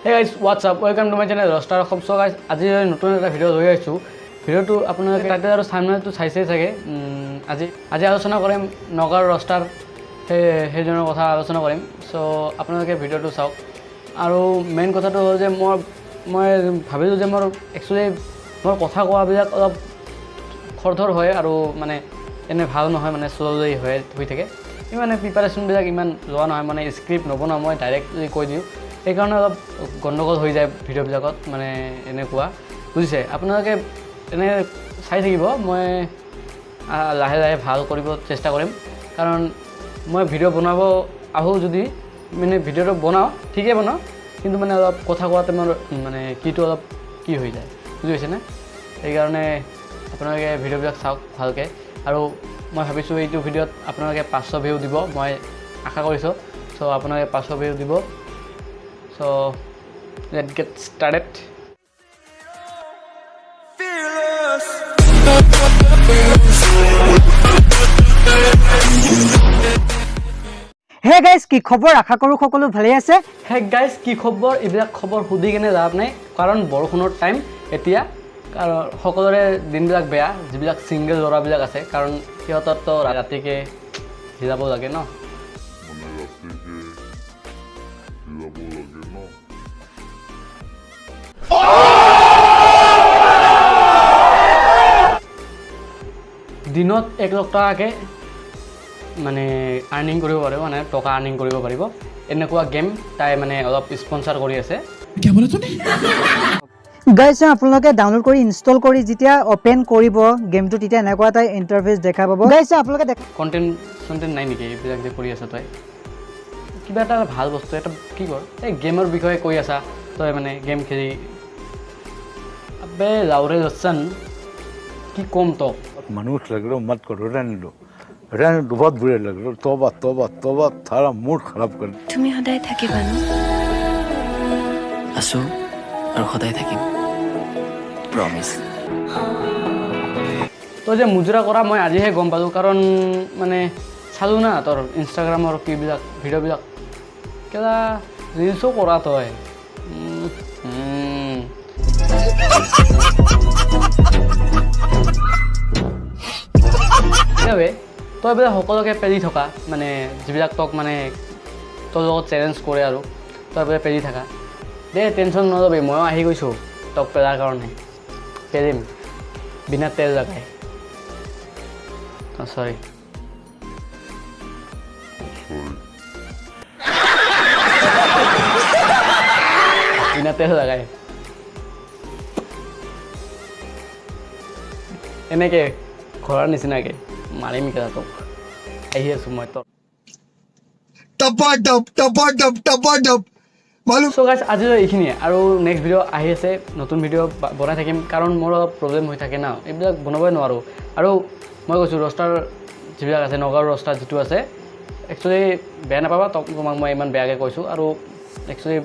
Hey guys, what's up? Welcome to my channel roster Assam. So guys, আজি নতুন এটা video' লৈ আহিছোঁ। ভিডিঅ'টো আপোনালোকে টাইটেল আৰু থাম্বনেইলটো চাইছেই চাগে। আজি আলোচনা কৰিম নগাঁৱৰ ৰষ্টাৰ, সেইজনৰ কথা আলোচনা কৰিম। চ' আপোনালোকে ভিডিঅ'টো চাওক। আৰু মেইন কথাটো হ'ল যে মই ভাবিলোঁ যে মোৰ একচুৱেলি মোৰ কথা কোৱাবিলাক অলপ খৰধৰ হয় আৰু মানে এনে ভাল নহয়, মানে শ্ল'লি হৈ থাকে। ইমান প্ৰিপাৰেশ্যনবিলাক ইমান লোৱা নহয়, মানে স্ক্ৰিপ্ট নবনাওঁ, মই ডাইৰেক্টলি কৈ দিওঁ। সেইকাৰণে অলপ গণ্ডগোল হৈ যায় ভিডিঅ'বিলাকত, মানে এনেকুৱা বুজিছে। আপোনালোকে এনে চাই থাকিব, মই লাহে লাহে ভাল কৰিব চেষ্টা কৰিম। কাৰণ মই ভিডিঅ' বনাব আহোঁ যদি মানে ভিডিঅ'টো বনাওঁ, ঠিকেই বনাওঁ, কিন্তু মানে অলপ কথা কোৱাতে মোৰ মানে কিটো অলপ কি হৈ যায়, বুজি পাইছেনে? সেইকাৰণে আপোনালোকে ভিডিঅ'বিলাক চাওক ভালকৈ। আৰু মই ভাবিছোঁ এইটো ভিডিঅ'ত আপোনালোকে 500 ভিউ দিব, মই আশা কৰিছোঁ। চ' আপোনালোকে 500 ভিউ দিব। So let get started. Fearless. Hey guys, কি খবৰ? আশা কৰোঁ সকলো ভালেই আছে। হে গাইজ, কি খবৰ? এইবিলাক খবৰ সুধি কেনে লাভ নাই, কাৰণ বৰষুণৰ টাইম এতিয়া। কাৰণ সকলোৰে দিনবিলাক বেয়া, যিবিলাক ছিংগল ল'ৰাবিলাক আছে, কাৰণ সিহঁতৰতো ৰাতিকে হিলাব লাগে ন। মানে ৰাতিকে হিলাব লাগে ন। দিনত 1 লাখ টকাকৈ মানে আৰ্নিং কৰিব পাৰিব, মানে টকা আৰ্নিং কৰিব পাৰিব। এনেকুৱা গেম তাই মানে অলপ স্পনচাৰ কৰি আছে। গাইজ, আপোনালোকে ডাউনলোড কৰি ইনষ্টল কৰি যেতিয়া অ'পেন কৰিব গেমটো, তেতিয়া এনেকুৱা এটা ইণ্টাৰফেচ দেখা পাব। গাইজ, আপোনালোকে দেখা কণ্টেণ্ট চণ্টেণ্ট নাই নেকি এইবিলাক যে কৰি আছা তই? কিবা এটা ভাল বস্তু এটা কি কৰ। এই গেমৰ বিষয়ে কৈ আছা তই, মানে গেম খেলি। আবে লাউৰে লচ্চন, কি ক'ম তোক? मनुष्य लग रहे हो, मत करो, रहने दो, रहने दो, बहुत बुरे लग रहे हो। तौबा तौबा तौबा, थारा मूड खराब कर তুমি সদায় থাকিবা ন? আছো আৰু সদায় থাকিম, প্ৰমিছ। তই যে মুজৰা কৰা মই আজিহে গম পালোঁ, কাৰণ মানে চালোঁ না তোৰ ইনষ্টাগ্ৰামৰ কিবিলাক ভিডিঅ'বিলাক, কেলা ৰিলচো কৰা তই। উম, উম। সেইবাবে তই বোলে সকলোকে পেলি থকা, মানে যিবিলাক তোক মানে তোৰ লগত চেলেঞ্জ কৰে আৰু তই বোলে পেলি থাকা। দে, টেনশ্যন নল'বি, ময়ো আহি গৈছোঁ তোক পেলাৰ কাৰণে। পেলিম বিনা তেল লগাই। চৰি। চৰি। বিনা তেল লগাই এনেকে ঘোঁৰাৰ নিচিনাকে মাৰিম কেলা তোক। আহি আছোঁ মই তোক। टपाटप टपाटप टपाटप मालूम। চ' গাইজ, আজিলৈ এইখিনিয়ে আৰু নেক্সট ভিডিঅ' আহি আছে। নতুন ভিডিঅ' বনাই থাকিম, কাৰণ মোৰ অলপ প্ৰব্লেম হৈ থাকে না, এইবিলাক বনাবই নোৱাৰোঁ। আৰু মই কৈছোঁ, ৰষ্টাৰ যিবিলাক আছে, নগাঁৱৰ ৰষ্টাৰ যিটো আছে, একচুৱেলি বেয়া নাপাবা তোক, তোমাক মই ইমান বেয়াকৈ কৈছোঁ। আৰু একচুৱেলি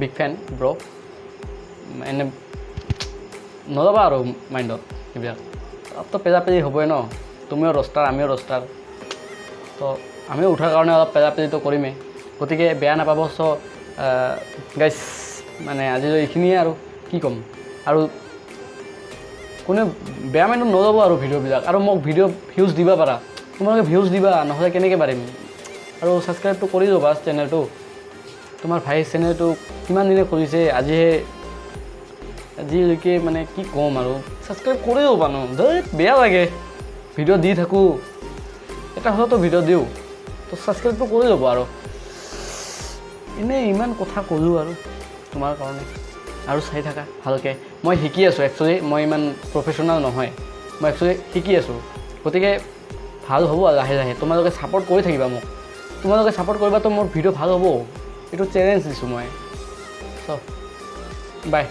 বিগ ফেন ব্ৰ'। এনে নল'বা আৰু মাইণ্ডত এইবিলাক। অলপতো পেজা পেজি হ'বই ন, তুমিও ৰষ্টাৰ, আমিও ৰষ্টাৰ, তো আমিও উঠাৰ কাৰণে অলপ পেজা পেজিটো কৰিমেই। গতিকে বেয়া নাপাব। চ' গাইজ, মানে আজিলৈ এইখিনিয়ে আৰু কি ক'ম আৰু। কোনে বেয়া মাইণ্ডত নল'ব আৰু ভিডিঅ'বিলাক। আৰু মোক ভিডিঅ' ভিউজ দিব পাৰা, তোমালোকে ভিউজ দিবা, নহ'লে কেনেকৈ পাৰিম? আৰু ছাবস্ক্ৰাইবটো কৰি ল'বা চেনেলটো। তোমাৰ ভাইৰ চেনেলটো কিমান দিনে খুলিছে, আজিহে আজিলৈকে মানে কি ক'ম আৰু, ছাবস্ক্ৰাইব কৰি ল'বা ন। ধেইত, বেয়া লাগে, ভিডিঅ' দি থাকোঁ, এটা হ'লেতো ভিডিঅ' দিওঁ, তো ছাবস্ক্ৰাইবটো কৰি ল'ব। আৰু এনেই ইমান কথা ক'লোঁ আৰু তোমাৰ কাৰণে। আৰু চাই থাকা ভালকৈ। মই শিকি আছোঁ একচুৱেলি, মই ইমান প্ৰফেচনেল নহয়, মই একচুৱেলি শিকি আছোঁ। গতিকে ভাল হ'ব আৰু লাহে লাহে। তোমালোকে ছাপৰ্ট কৰি থাকিবা মোক। তোমালোকে ছাপৰ্ট কৰিবা তো মোৰ ভিডিঅ' ভাল হ'ব, এইটো চেলেঞ্জ দিছোঁ মই। চ' বাই।